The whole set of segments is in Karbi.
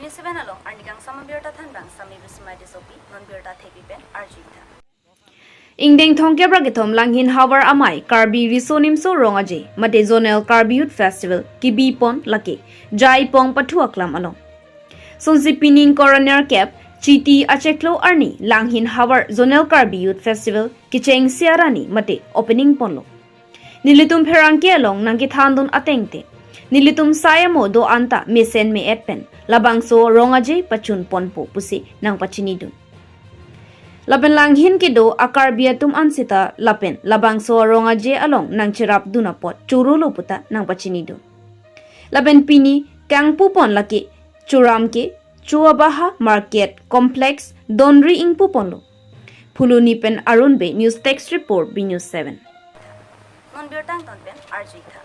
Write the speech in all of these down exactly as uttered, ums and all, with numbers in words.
Seven along arni kangsam abirta thanbang Sami Bismai Tissopi, non birta thepi pen arjuitha. Ingdeng thomkep ra kethom Langhin Havar Amei Karbi Riso Nimso Rong Aje mate Zonal Karbi Youth Festival kebipon lake Jaipong Pathu Aklam along. Sonsi pining koroner kep Chiti achiklo arni Langhin Havar Zonal Karbi Youth Festival kechengsi arni mate opening ponlo. Nelitum pherangke along nangkethandun atengte, nelitum sai amo do-an ta mesen me-et pen labangso rong aje pachun ponpo pusi nangpachinidun. Lapen Langhin kedo a-Karbi atum ansita lapen labangso rong aje along nangcherapdun apot chorolo puta nangpachinidun. Lapen pini kangpupon lake Churam ke Chuabaha Market Complex donri ingpuponlo. Phuloni pen Arun Bey, News Desk Report, B News seven. Non birta angton pen arjuitha.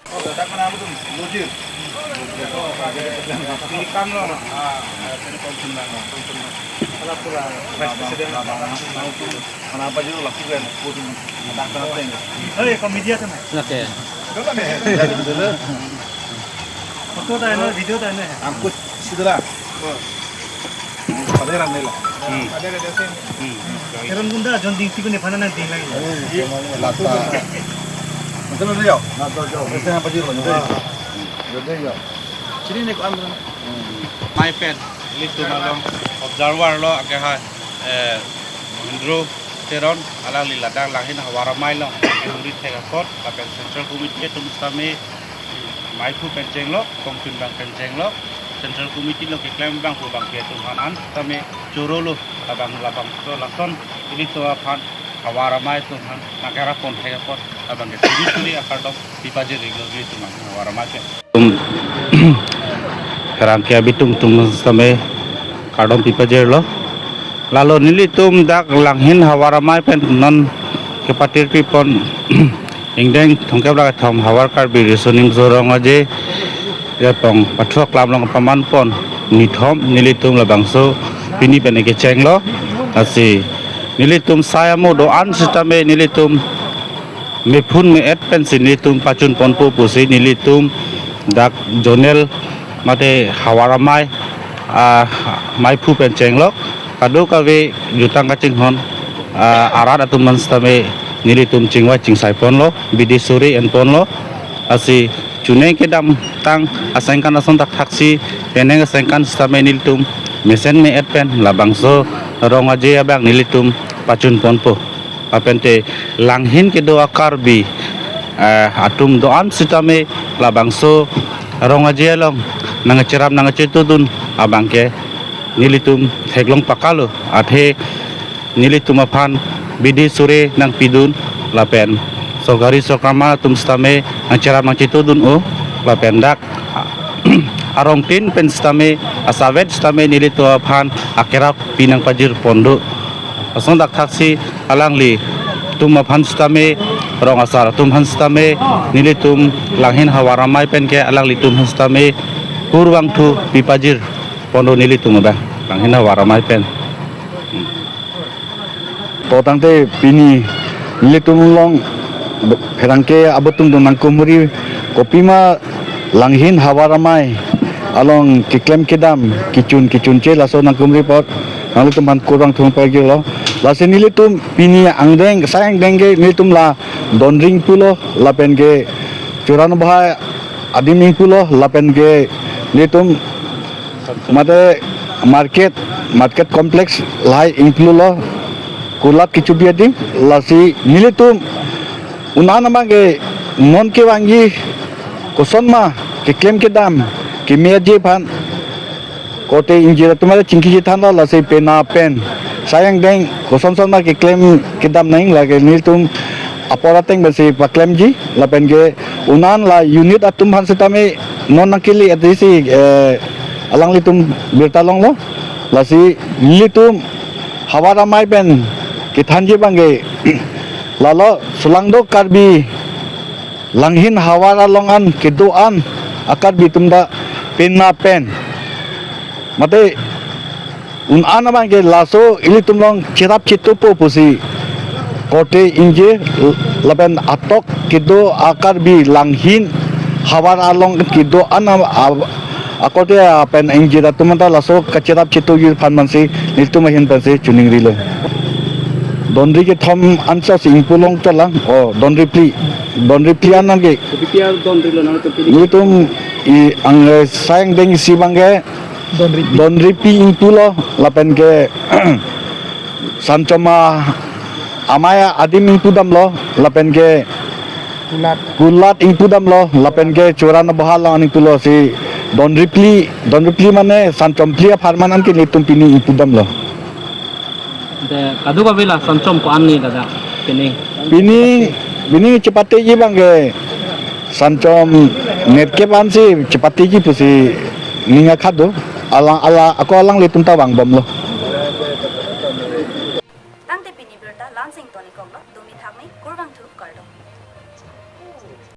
Hey, komedi aja na. Oke. Foto ta na, video ta na. Angkut sidra. Pada rang nila. Hmm. Ada ada sih. Hmm. Eron gunda John Ding Tiku ni phana nang ding lagi. Lata. Betul dia. Nah, tuh, tuh. Mesti apa dulu? Betul dia. Sini nih, Andra. Amei pen, ilitum along observer lo ake ha, eh, Indro Teron, alangli ladak Langhin Havar Amei along, eh, huri thek apot, lapen Central Committee atum sitame, maiphu pen chenglo, kongchun abang pen chenglo, Central Committee along keklem abang pu abang ke atum aphan an sitame chorolo, labang labangso lason, ilitum aphan Havar Amei atum aphan nangkerap pon thek apot, labang ke suri suri akardom pipajir-iklo ilitum aphan Havar Amei pen. Tum pherangke abitung atum sitame kardom pipajirlo. Lalo nelitum dak Langhin Havar Amei pen non kepatirpipon ingdeng thomkep ra kethom Havar Karbi Riso Nimso Rong Aje Jaipong Pathu Aklam along pamanpon nithom nelitum labangso pini pen kechenglo. Lasi nelitum sai amo do-an sitame nelitum mephun me-et pensi nelitum pachun ponpo pusi nelitum dak zonal mate Havar Amei, ah, maiphu pen chenglo, kadokave jutang kachinghon, ah, arat atum aphan sitame nelitum chingvai chingsai ponlo, bidi suri en ponlo. Lasi chuning kedamtang asengkan ason thakthaksi, penang asengkan sitame nelitum mesen me-et pen labangso rong aje abang nelitum pachun ponpo. Lapen te Langhin kedo a-Karbi, eh, atum do-an sitame labangso rong aje along nangcherap nangchetudun abang ke nelitum theklong pakalo, athe nelitum aphan bidi suri nangpidun lapen sorkari sorkar atum sitame nangcherap nangchetudun-o, lapen dak arongtin pen sitame, asavet sitame nelitum aphan akerap pi nangpajir pon do. Lason thakthaksi alanglitum aphan sitame, rong asar atum aphan sitame, nelitum Langhin Havar Amei pen ke alanglitum aphan sitame kurvangthu pipajir pon do nelitum abang Langhin Havar Amei pen. To tangte pini nelitum along pherangke abitung atum nangkumri kopima Langhin Havar Amei along keklem kedam kechun kechunche laso nangkumri apot nanglitum aphan kurvangthu pajirlo. Lasi nelitum pini angdeng sai angdeng ke nelitum la donri ingpulo lapen ke Churam bahai adim ingpulo lapen ke nelitum mate market, market complex lahai ingpulo, kulat kechobi adim. Lasi nelitum un-an abang ke non kevangji kosonma keklem kedam keme aje aphan korte ingjir atum mate chingkiji thanlo, lasi penang pen sai angdeng koson sonma keklem kedam nang lake nelitum apor ateng pensi paklemji lapen ke un-an la unit atum aphan sitame non nangkele atisi, eh, alanglitum birta longlo. Lasi nelitum Havar Amei pen kethanji abang ke lalo solangdo Karbi Langhin Havar along an kedo-an a-Karbi atum ta penang pen mate un-an abang ke laso ilitum along cherap chetupo pusi korte ingjir lapen atok kedo a-Karbi Langhin Havar along kedo-an a-, a-, akorte apen ingjir atum anta laso kacherap chetu yur aphan mansi nelitum ahin pensi choningrilo. Donri kethom anchot si ingpu long tolang. O, donri phli. Donri phli an nangke. Kopi pi adonrilo nangtum pini? Nelitum i ang, eh, sai angdeng isi abangke Donri phli. Donri phli ingpulo lapenke Sanchom a-amei adim ingpudamlo, lapenke Kulat. Kulat ingpudamlo, lapenke Choran abohal lang ingpulo si donri phli, donri phli mane Sanchom phli apharman anke nelitum pini ingpudamlo. Te kadokave la Sanchom ko-an ni dada pini? Pini, pini chepatiji abangke Sanchom nerkep ansi chepatiji pusi ning akhat do. Alang, ala, ako alanglitum ta vangbomlo.